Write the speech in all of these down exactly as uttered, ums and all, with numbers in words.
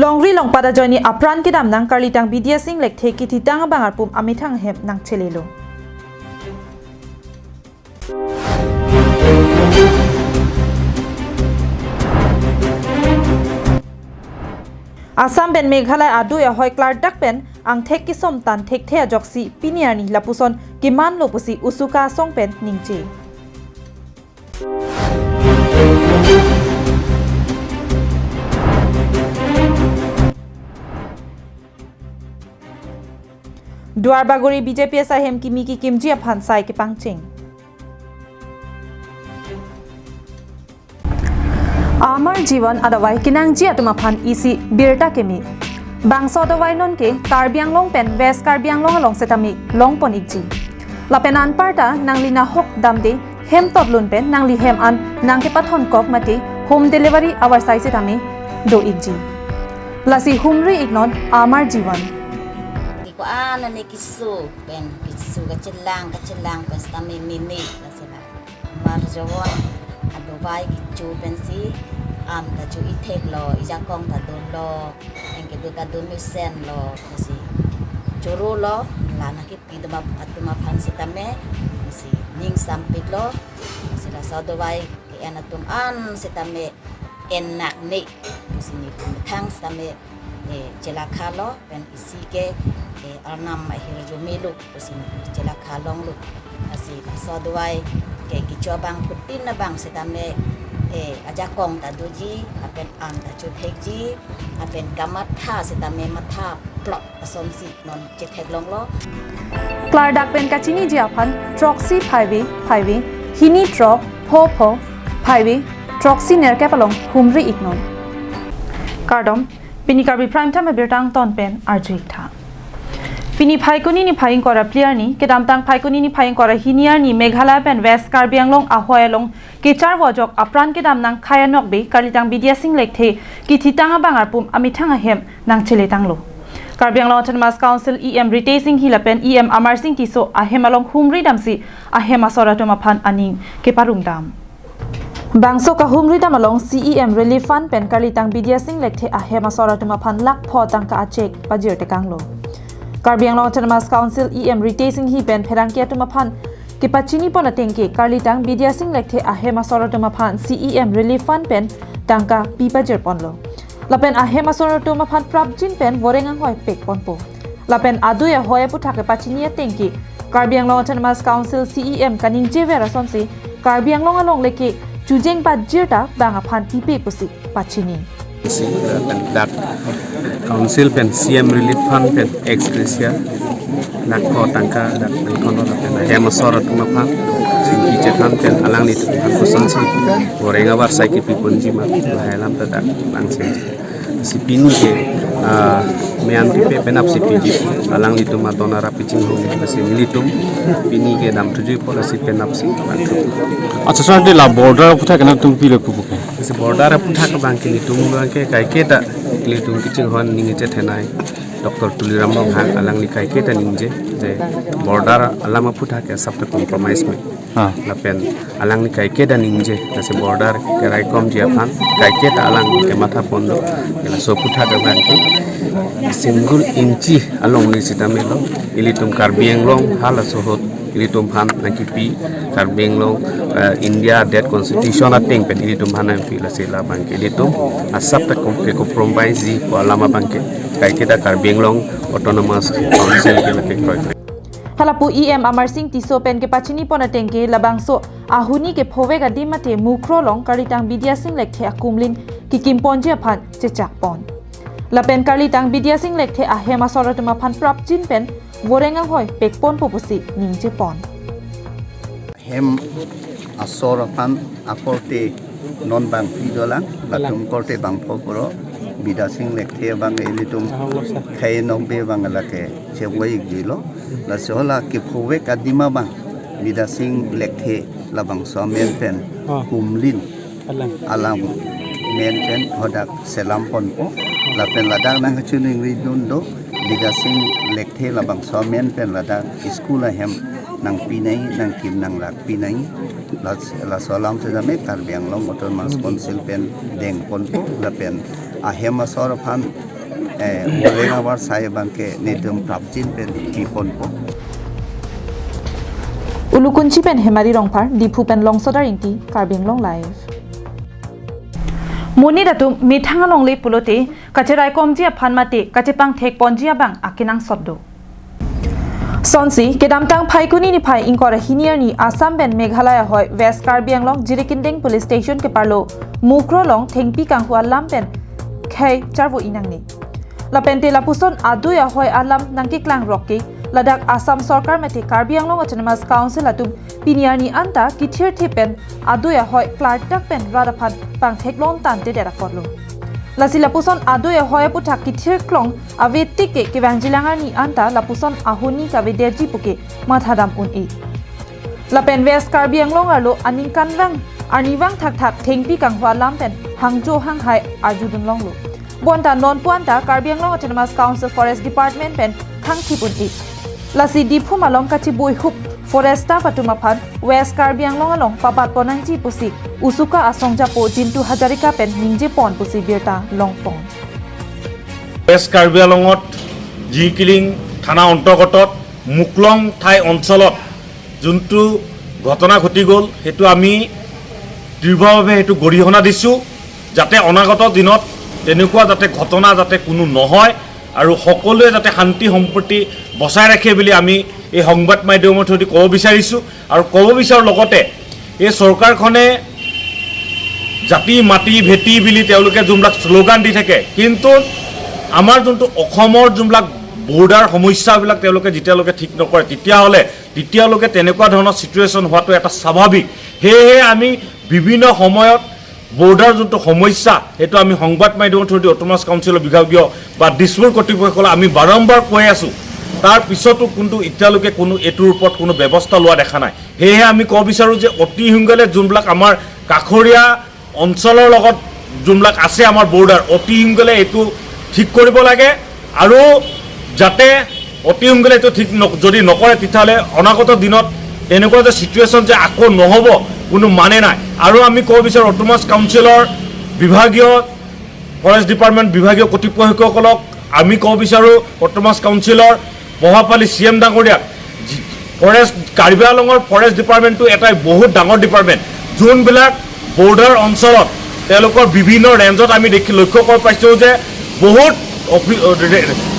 Tongri longpat ajoine apran kedam nang Karlitang Bidya Sing Lekthe kithitang abang arpum amethang ahem nangchelelo. Assam pen Meghalaya adui ahoi klardak pen angthek kesomtan thekthe ajoksi pini arni lapuson kemanlo pusi usuka asong pen ningje. Duarbagori B J P S ahem kimi kikimji aphan sai kepangcheng. Amar Jiwan adavai kenangji atum aphan isi birta keme. Bangso adavai nonke Karbi Anglong pen West Karbi Anglong along setame longpon ikji. Lapen anparta nangli nahok damde hem totlun pen nangli hem an nangkepathon kok mate home delivery avarsai setame do ikji. Lasi humri iknon Amar Jiwan. Ko-an ne kisu pen kisu kachelang kachelang pen setame meme lasi la. Amar Jiwan adavai kecho pensi am ta cho itheklo, ijakong ta dunlo, anke do ta dun mesenlo, si chorolo, la nangkipi atum ap-, atum aphan setame, si ning sampiklo, si laso adavai ke-en atum an setame en nak ne, si nelitum thang setame, eh, chelakhalo, pen isi ke, eh, arnam ahirjume lo, si chelakha longlo. Lasi laso adavai ke kecho abangphutin abang setame, eh, ajakong ta doji, lapen an ta chothekji, lapen kamatha setame matha plot asonsi non chethek longlo. Klardak pen kachiniji aphan throksi phaivi phaivi, hini throk pho pho phaivi, throksi nerkep along humri iknon. Kardom, pini Karbi Prime Time abirta angton pen arju iktha. Pini Phaikuni niphai ingkoi ra phli arni, kedamtang Phaikuni niphai ingkoi ra hini arni Meghalaya pen West Karbi Anglong ahoi along kecharvo ajok apran kedam nang Khaya Nokbe Karlitang Bidya Sing Lekthe kithitang abang arpum amethang ahem nangcheletanglo. Karbi Anglong Autonomous Council E M Ritesh Enghi lapen E M Amarsing Tisso ahem along humri damsi ahem asor atum aphan aning keparong dam. Bangso kahumri dam along C E M Relief Fund pen Karlitang Bidya Sing Lekthe ahem asor atum aphan lakh pho tangka a cheque pajirtekanglo. Karbi Anglong Autonomous Council E M Ritesh Enghi pen pherangke atum aphan kepachinipon atengke Karlitang Bidya Sing Lekthe ahem asor atum aphan C E M Relief Fund pen tangka pi pajirponlo. Lapen ahem asor atum aphan prapjin pen voreng anghoi pekponpo. Lapen adui ahoi aputhak kepachini atengke Karbi Anglong Autonomous Council C E M kaningjever asonsi Karbi Anglong along leke chujeng pajirta bang aphan pipe pusi pachini. Si, eh, dak Council pen C M Relief Fund pen ex gratia lakh pho tangka dak pen kono dak pen ahem asor atum aphan singki chethan pen alanglitum aphan kosonsi voreng avarsai kepiponji ma lahai alam ta dak langsenji. Si pini ke, ah, me-an pipe penap si piji alanglitum aton arap pichinghong si nelitum pini ke damthuji pola si penap si bangthu. Acha, sir, de la border aputhak nangtum pilo pupu ke? Si border aputhak abang ke nelitum abang ke kaiketa nelitum kachinghon ningje thenei Doctor Tuliram Ronghang alangli kaiketa ningje je border alam aputhak ke asap ta compromise me. Ha. Lapen alangli kaiketa ningje, lasi border keraikomji aphan kaiketa alang kematha pon do. Laso aputhak abang ke single inchi alongri sitame lo, ilitum Karbi Anglong halaso ahut ilitum aphan nangkipi, Karbi Anglong, eh, India det constitution ateng pen ilitum aphan nangpi, lasi labang ke ilitum asap ta kom-, ke compromise ji pu alam abang ke kaiketa Karbi Anglong Autonomous Council ke lake kroi. Halapu E M Amarsing Tisso pen kepachinipon atengke labangso ahuni kephovek adim mate mukro along Karlitang Bidya Sing Lekthe akumlin kikimponji aphan chechakpon. Lapen Karlitang Bidya Sing Lekthe ahem asor atum aphan prapjin pen voreng anghoi pekponpo pusi ningjepon. Hem asor aphan akorte non bangphli dolang, latum korte bangpho puro, Bidya Sing Lekthe abang ilitum Khaya Nokbe abang lake chevoi ikjilo. Laso hala kephovek adim abang Bidya Sing Lekthe labangso amen pen kumlin alang alang men pen hadak selam ponpo. Lapen ladak nangkachiningri dun do, Bidya Sing Lekthe labangso amen pen ladak school ahem nangpinai, nangkim nanglakpinai. Las-, laso alam setame Karbi Anglong Autonomous Council pen dengponpo, lapen ahem asor aphan Eh, Voleng abar sai abangke netum prapjin pen piponpo. Ulukunchi pen Hemari Rongphar, Diphu pen Longsodar Ingti, Karbi Anglong Live. Monit atum methang alongle pulote, kacheraikomji aphan mate, kachepangthekponji abang akenangsot do. Sonsi, kedamtang Phaikuni niphai ingkoi ra hini arni Assam pen Meghalaya ahoi West Karbi Anglong Jirikindeng Police Station keparlo Mukroh along thengpi kanghu alam pen khei charvo-i nangne. Lapente lapuson adui ahoi alam nangkeklang rok ke, ladak Assam sorkar mate Karbi Anglong Autonomous Council atum pini arni anta kithirthe pen adui ahoi klardak pen rat aphan pangtheklong tangtedet apotlo. Lasi lapuson adui ahoi aputhak kithirklong ave tik ke kevangjilang arni anta lapuson ahoni kavedetji puke mathadam un-e. Lapen West Karbi Anglong arlo aningkanvang arnivang thakthak thengpi kanghu alam pen hangjo hanghai arjudunlonglo. Bonta nonpu anta Karbi Anglong Autonomous Council Forest Department pen khangthip un-e. Lasi Diphu malom kachibuihup forest staff atum aphan West Karbi Anglong along papatpon nangji pusi USUCA asongjapo Jintu Hazarika pen ningjepon pusi birta longpon. West Karbi Anglongot Jirikindeng thana অন্তৰ্গতত মুকলং ঠাই অঞ্চলত যোনটো ঘটনা ঘটি গ'ল, সেইটো আমি তীব্ৰভাৱে সেইটো গৰিহণা দিছোঁ, যাতে অনাগত দিনত তেনেকুৱা যাতে ঘটনা যাতে কোনো নহয় আৰু সকলোৱে যাতে শান্তি সম্প্ৰীতি বচাই ৰাখে বুলি আমি এই সংবাদ মাধ্যমৰ থ্ৰুদি ক'ব বিচাৰিছোঁ। আৰু ক'ব বিচাৰোঁ লগতে এই চৰকাৰখনে জাতি মাটি ভেটি বুলি তেওঁলোকে যোনবিলাক শ্লোগান দি থাকে, কিন্তু আমাৰ যোনটো অসমৰ যোনবিলাক বৰ্ডাৰ সমস্যাবিলাক তেওঁলোকে যেতিয়ালৈকে ঠিক নকৰে, তেতিয়াহ'লে তেতিয়ালৈকে তেনেকুৱা ধৰণৰ চিটুৱেশ্যন হোৱাটো এটা স্বাভাৱিক। সেয়েহে আমি বিভিন্ন সময়ত বৰ্ডাৰ যোনটো সমস্যা, সেইটো আমি সংবাদ মাধ্যমৰ থ্ৰুদি অট'নমাছ কাউন্সিলৰ বিভাগীয় বা দিছপুৰ কৰ্তৃপক্ষসকলক আমি বাৰম্বাৰ কৈ আছোঁ। তাৰ পিছতো কিন্তু এতিয়ালৈকে কোনো এইটোৰ ওপৰত কোনো ব্যৱস্থা লোৱা দেখা নাই। সেয়েহে আমি ক'ব বিচাৰোঁ যে অতি সোনকালে যোনবিলাক আমাৰ কাষৰীয়া অঞ্চলৰ লগত যোনবিলাক আছে আমাৰ বৰ্ডাৰ, অতি সোনকালে এইটো ঠিক কৰিব লাগে আৰু যাতে অতি সোনকালে এইটো ঠিক ন-, যদি নকৰে, তেতিয়াহ'লে অনাগত দিনত এনেকুৱা যে চিটুৱেশ্যন যে আকৌ নহ'ব, কোনো মানে নাই। আৰু আমি ক'ব বিচাৰোঁ অট'নমাছ কাউন্সিলৰ বিভাগীয়, ফৰেষ্ট ডিপাৰ্টমেণ্ট বিভাগীয় কৰ্তৃপক্ষসকলক আমি ক'ব বিচাৰোঁ অট'নমাছ কাউন্সিলৰ প্ৰভাৱশালী চি এম ডাঙৰীয়াক, যি-, ফৰেষ্ট, কাৰ্বি আংলঙৰ ফৰেষ্ট ডিপাৰ্টমেণ্টটো এটাই বহুত ডাঙৰ ডিপাৰ্টমেণ্ট, যোনবিলাক বৰ্ডাৰ অঞ্চলত তেওঁলোকৰ বিভিন্ন ৰেঞ্জত আমি দেখি লক্ষ্য কৰি পাইছোঁ যে বহুত অফি-,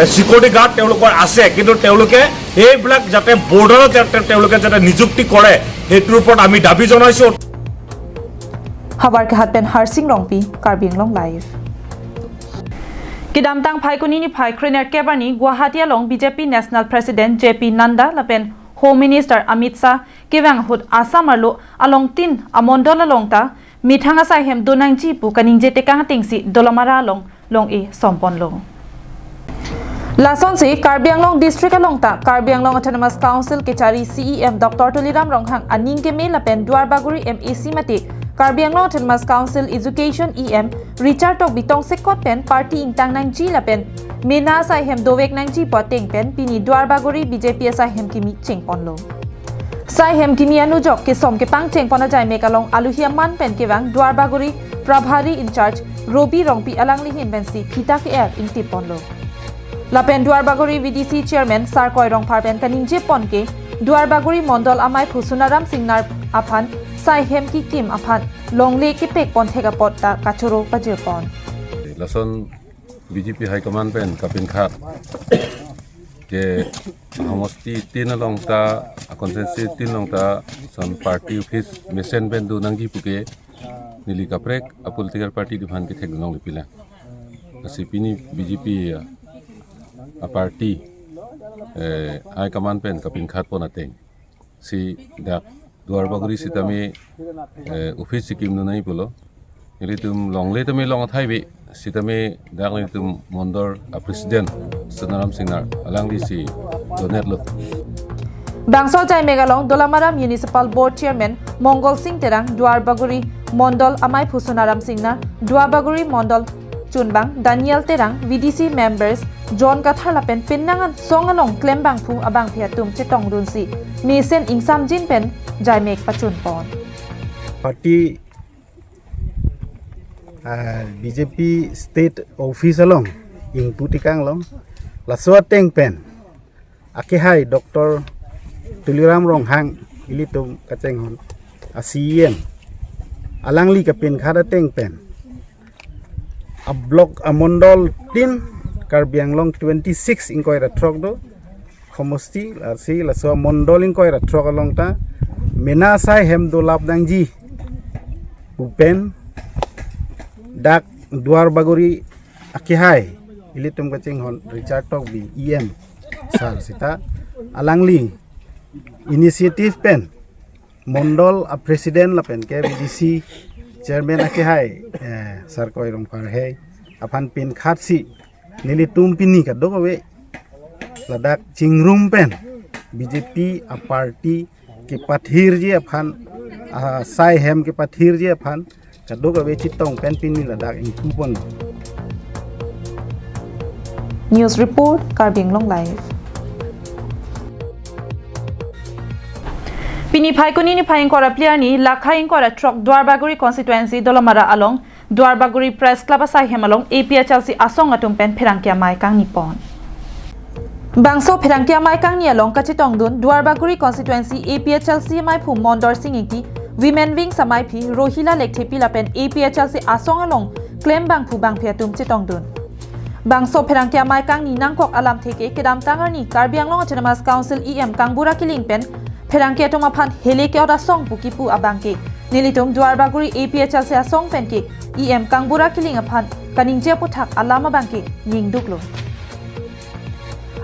এ, চিকিউৰিটি গাৰ্ড তেওঁলোকৰ আছে, কিন্তু তেওঁলোকে সেইবিলাক যাতে বৰ্ডাৰত যাতে তেওঁলোকে যাতে নিযুক্তি কৰে, সেইটোৰ ওপৰত আমি দাবী জনাইছোঁ। Howraghat pen Harsing Rongpi, Karbi Anglong Live. Kedamtang Phaikuni niphai krenerkep arni Guwahati along B J P National President J P Nadda lapen Home Minister Amit Shah kevang ahut Assam arlo alongtin amondol along ta methang asaihem donangji pu kaningje tekang atengsi Dolamara along long-e somponlo. Lasonsi Karbi Anglong District along ta Karbi Anglong Autonomous Council kechari C E M Doctor Tuliram Ronghang aning keme lapen Duarbagori M A C mate Karbi Anglong Autonomous Council Education E M Richard Tokbi tongsekot pen party ingtang nangji lapen mena asaihem dovek nangji pu ateng pen pini Duarbagori B J P asaihem kimi chengponlo. Saihem kimi anujok kesom kepangchengpon ajaimek along aluhi aman pen kevang Duarbagori Prabhari in charge Robi Rongpi alangli ahin pensi phita ke-er ingtipponlo. Lapen Duarbagori V D C Chairman Sarkoi Rongphar pen kaningjepon ke Duarbagori Mondol amaiphu Sonaram Singnar aphan saihem kikim aphan longle kepekpon thek apot ta kachoro pajirpon. Lason B J P High Command pen kapinkhat ke ahomosti tin along ta, aconstituency tin along ta, son party office mesen pen donangji puke neli kaprek a political party atum aphan kethekdun longle pilang. Lasi pini B J P a, a party, eh, High Command pen kapinkhatpon ateng si dak Duarbagori sitame, eh, office sikimdun nangji pulo. Ilitum longle tame long athai bi sitame dak ilitum Mondol a president Sonaram Singnar alangli si donetlo. Bangso ajaimek along Dolamara Municipal Board Chairman Mongol Sing Terang, Duarbagori Mondol amaiphu Sonaram Singnar, Duarbagori Mondol chunbang Daniel Terang, V D C members John Kathar lapen penang asong along klembangphu abangphi atum chetongdunsi mesen ingsamjin pen jaimek pachunpon. Party, ah, B J P state office along ingpu tekang long. Laso ateng pen akehai Doctor Tuliram Ronghang, ilitum kachinghon a-C E M, alangli kapinkhat ateng pen a-block, amondol tin, Karbi Anglong twenty-six ingkoi ra throk do, somosti, lasi laso amondol ingkoi ra throk along ta mena asai hem dolap nangji pu pen dak Duarbagori akehai, ilitum kachinghon Richard Tokbi E M sir sita, alangli initiative pen mondol a-president lapen ke V D C chairman akehai, eh, Sar Koi Rongphar hei aphan pinkhat si nelitum pini kadokave ladak chingrum pen B J P a-party kepathirji aphan, asai hem kepathirji aphan kadokave chetong pen pini ladak ingpu pon. News report, Karbi Anglong Live. Pini Phaikuni niphai ingkoi ra phli arni, Lakhai ingkoi ra throk Duarbagori constituency Dolamara along Duarbagori Press Club asai hem along A P H L C asong atum pen pherangke amei kangni pon. Bangso pherangke amei kangni along kachetongdun Duarbagori constituency A P H L C ameiphu Mondor Sing Ingti, Women Wings ameiphi Rohila Lekthepi lapen A P H L C asong along klem bangphu bangphi atum chetongdun. Bangso pherangke amei kangni nangkok alamthe ke kedamtang arni Karbi Anglong Autonomous Council E M Kangbura Killing pen pherangke atum aphan hele ke-ot asong pu kipu abangke nelitum Duarbagori A P H L C asong pen ke E M Kangbura Killing aphan kaningje aputhak alam abangke ningduklo.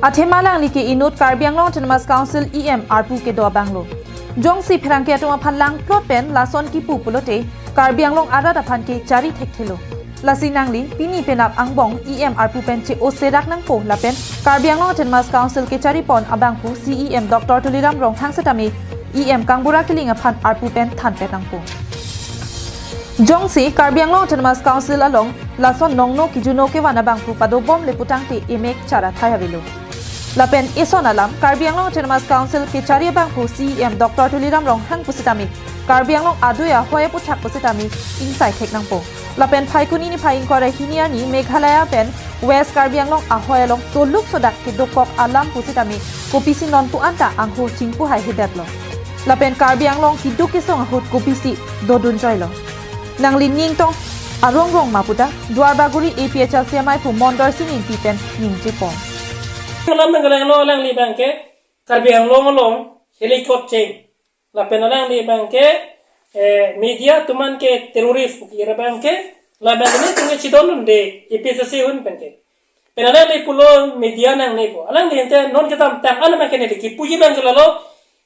Athema alangli ke inut Karbi Anglong Autonomous Council E M arpu kedo abanglo. Jongsi pherangke atum aphan langplot pen lason kipu pulote Karbi Anglong arat aphan ke chari thekthelo. Lasi nangli pini penap angbong E M arpu pen che-o serak nangpo lapen Karbi Anglong Autonomous Council kechari pon abangphu C E M Doctor Tuliram Ronghang setame E M Kangbura Killing aphan arpu pen thanpet nangpo. Jongsi Karbi Anglong Autonomous Council along lason nongno kijuno kevan abangphu padobomle putangte emek chara thai avelo. Lapen eson alam Karbi Anglong Autonomous Council kechari abangphu C E M Doctor Tuliram Ronghang pusitame Karbi Anglong adui ahoi aputhak pusitame ingsai thek nangpo. Lapen Phaikuni niphai ingkoi ra hini arni Meghalaya pen West Karbi Anglong ahoi along toluk sodak kedokok alam pusitame kopisi nonpu anta anghur chingpu haihedetlo. Lapen Karbi Anglong keduk kesung ahut kopisi dodun joilo. Nangli ningtong arong rong ma puta Duarbagori A P H L C ameiphu Mondor Sing Ingti pen ningje pon. Alam nanggalang lo alangli abangke Karbi Anglong along hele ke-ot cheng. Lapen alangli abangke, eh, media atum an ke terrorist pu kira abangke, la abangke nelitum ke chidondunde A P H L C ahun pen ke. Pen alangli pulo media nangne pu. Alangli ente non kedamtang an abangke neli kipuji abangke lalo,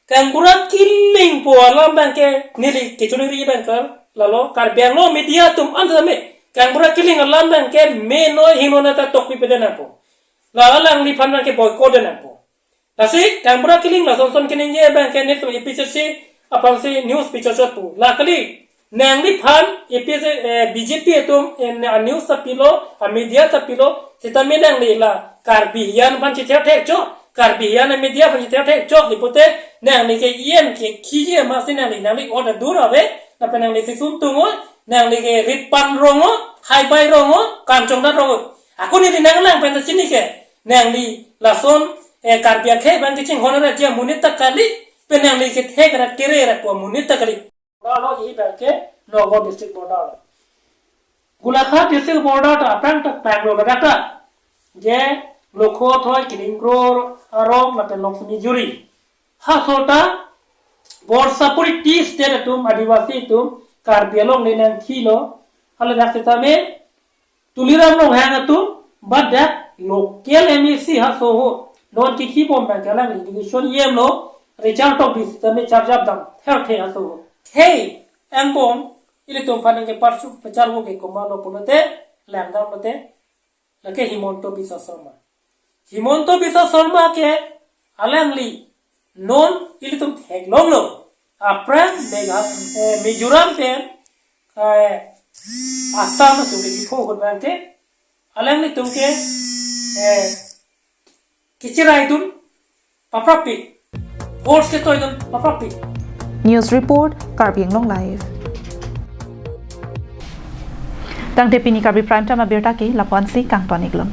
Kangbura Killing pu alam abangke neli kechoningri abangke lalo, Karbi Anglong media atum an tame Kangbura Killing alam abangke meno hingno nata tokpi pede nangpo. La alangliphan abangke boycott de nangpo. Lasi Kangbura Killing lason son keningje abangke nelitum A P H L C aphansi news pichot chot pu. La kali, nangliphan A P H L C, eh, B J P atum, eh, a-news ta pilo, a-media ta pilo, sitame nangli la Karbi hiyan aphan chethe thek chot, Karbi hiyan a-media aphan chethe thek chot, lapulote nangli ke E M ke khiji amatsi nangli, nangli order dur ave, lapen nangli si sum tungo, nangli ke rit pan rongo, hai bai rongo, kam chongdat rongo. Ako neli nanglang pen ta chini ke, nangli lason, eh, Karbi akhei abang kachinghon ra ji amonit ta kali, pen nangli kethek ra kere ra pu amonit ta kali. Border lo, e abangke Nagaon district border lo. Golaghat district border ta aphrang ta panglo ladak ta. Je Lokhothoi, Killing Kro arong lapen Loksmijuri. Haso ta Borsapuri tea estate atum, Adivasi atum, Karbi Anglong le nangthilo, haladak setame Tuliram Ronghang atum, badak local M A C haso ahut non kikhi bom abangke alang irrigation E M lo, Richard Tokbi setame charjap dam therthe haso ahut. Hei, angbong, ilitum aphan nangkeparchu pacharvo ke komatlo pulote, langdam pulote, lake Himanta Biswa Sarma. Himanta Biswa Sarma ke alangli non ilitum theklonglo. Aphrang Megha-, eh, Mizoram pen, eh, Assam atum ke kipho ahut abangke, alanglitum ke, eh, kecheraidun paprapik. Force ketoidun paprapik. News report, Karbi Anglong Live. Tangte pini Karbi Prime Time abirta ke lapu-ansi kangton-iklo.